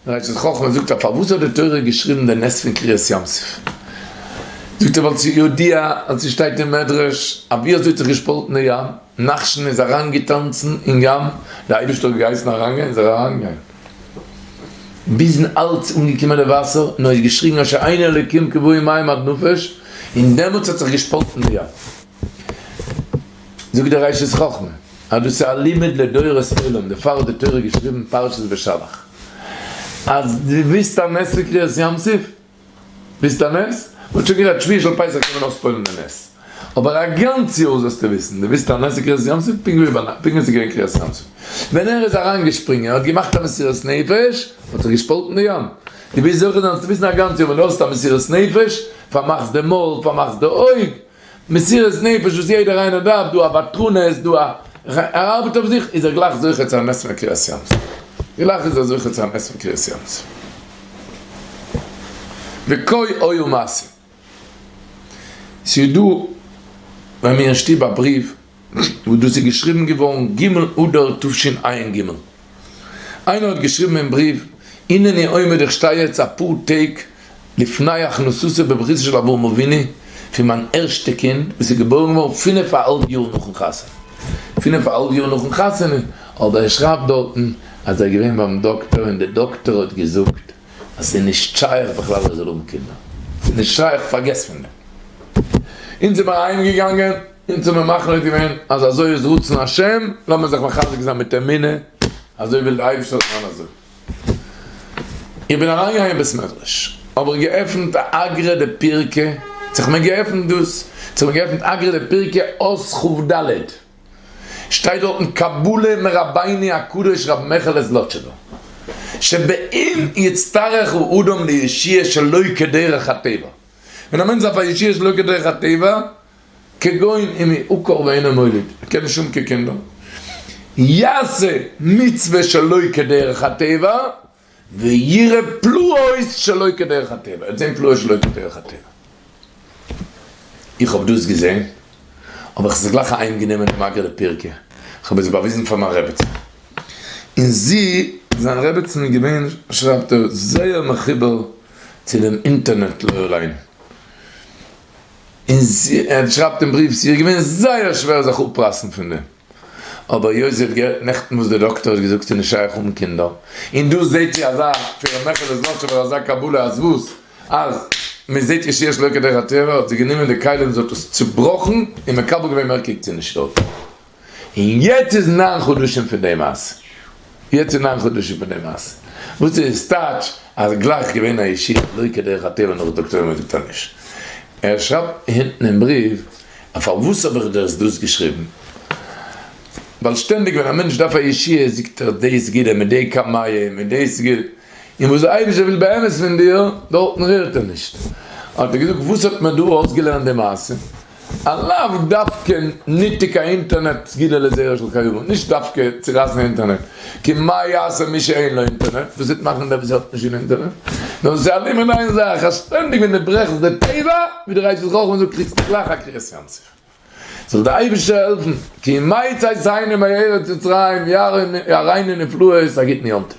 דער ראשית חכמה זאגט אז פארוואס האט די תורה געשריבן די נס פון קריעת ים סוף? זאגט ער ווייל ס'איז ידוע אז ס'שטייט אין מדרש אז ווי אזוי האט זיך געשפאלטן די ים, נחשון איז אריינגעטאנצן אין ים, די אייבערשטער האט געהייסן אריינגיין איז ער אריינגעגאנגען ביזן האלז אנגעקומען די וואסער און ער האט געשריגן הושיעני אלקים כי באו מים עד נפש און דעמאלטס האט זיך געשפאלטן די ים. זאגט דער ראשית חכמה אז דאס איז א לימוד לדורות עולם, דערפאר האט די תורה געשריבן פרשת בשלח אז דו ווילסט א נס פון קריעת ים סוף, ווילסט א נס? מען האט שוין גערעדט שביעי של פסח קען מען אויספועל'ן די נס, אבער א גאנץ יאר זאלסטו וויסן, דו ווילסט א נס פון קריעת ים סוף, פונקט ווי פונקט ווי עס איז געווען קריעת ים סוף, ווען ער איז אריינגעשפרינגען ער האט געמאכט א מסירות נפש, האט זיך געשפאלטן די ים, דו ווילסט זוכה זיין זאלסטו וויסן א גאנץ יאר ווען דו האסט א מסירות נפש, פארמאכסט די מויל, פארמאכסט די אויג, מסירות נפש וואס יעדער איינער דארף, דא א ותרנות, דא א, ער ארבעט אויף זיך, איז ער גלייך זוכה צו א נס פון קריעת ים סוף. גלייך איז ער זוכה צו א נס פון קריעת ים סוף. וכה היו מעשים. ס'איז דא ביי מיר אין שטוב א בריוו וואס דאס איז געשריבן געווארן ג' אדר תשע"ג. איינער האט געשריבן אין בריוו, הנני עומד איך שטיי יעצט אפאר טעג לפני הכנסתו בבריתו של אברהם אבינו פון מיין ערשטע קינד וואס איז געבוירן געווארן פינף א האלב יאר נאכן חתונה, פינף א האלב יאר נאכן חתונה, אבער ער שרייבט דארטן אז ער איז געווען ביים דאקטער און די דאקטער האט געזאגט אז ס'איז נישט שייך בכלל ער זאל האבן קינדער, ס'איז נישט שייך פארגעס פון דעם. אונז זעמער אהיים געגאנגען, אונז האמיר מחליט געווען אז אזוי איז רצון השם, לאמיר זיך מחזק זיין מיט אמונה, אזוי וויל די אייבערשטער זאל זיין אזוי. איך בין אריינגעגאנגען אין בית מדרש, האב איך געעפנט א אגרא דפירקא, האט זיך מיר געעפנט דאס, האט זיך מיר געעפנט אגרא דפירקא אות כ"ד, שטייט דארטן קבלה מרבינו הקדוש רבי מעכעלע זלאטשובער, שבאם יצטרך האדם לישועה שלא כדרך הטבע, ווען א מענטש דארף א ישועה שלא כדרך הטבע, כגון אם הוא עקר ואינו מוליד, ער קען נישט האבן קיין קינדער, יעשה מצוה שלא כדרך הטבע, ויראה פלאות שלא כדרך הטבע, ער וועט זען פלאות שלא כדרך הטבע. איך האב דאס געזען, האב איך זיך גלייך אהיימגענומען דעם אגרא דפירקא, איך האב עס באוויזן פאר מיין רעבעצן, און זי, זיין רעבעצן איז געווען, שרייבט ער, זייער מחובר צו דעם אינטערנעט לא עלינו. און זי, ער שרייבט אין בריוו, ס'איז איר געווען זייער שווער זיך אפרייסן פון דעם, אבער היות זי האט געהערט נעכטן וואס דער דאקטער האט געזאגט ס'איז נישט שייך האבן קינדער, און דא זעט זי אזא פון ר' מעכעלע זלאטשובער אזא קבלה אז וואס? אז מען זעט ישועה שלא כדרך הטבע, האט זי גענומען די כלים זי האט עס צובראכן און מקבל געווען מער קוקט זי נישט דארט. און יעצט איז ניין חדשים פון די מעשה, יעצט איז ניין חדשים פון די מעשה, וואס איז טייטש אז גלייך געווען א ישועה לא כדרך הטבע נאך דאקטוירים האט געזאגט אז נישט, ער שרייבט הינטן אין בריוו אז פארוואס האב איך דאס דאס געשריבן, ווייל שטענדיג ווען א מענטש דארף א ישועה זאגט ער די סגולה מיט די קמיע מיט די סגולה, און וואס דער אייבערשטער וויל באמת פון דיר דארטן רירט ער נישט, האט ער געזאגט וואס האט מען דא אויסגעלערנט די מעשה, א לאו דווקא ניתוק האינטערנעט סגולה לזרע של קיימא, נישט דווקא צו רייסן אינטערנעט, כי מה יעשה מי שאין לו אינטערנעט, וואס וועט מאכן דער וואס האט נישט קיין אינטערנעט, נאר ס'איז א לימוד איין זאך, אז שטענדיג ווען דו ברעכסט די טבע, ווי די ראשית חכמה זאגט, קריגסטו גלייך א קריעת ים סוף. זאל דער אייבערשטער העלפן, כי ימי צאתנו מארץ מצרים יראינו נפלאות, א גוטן יום טוב.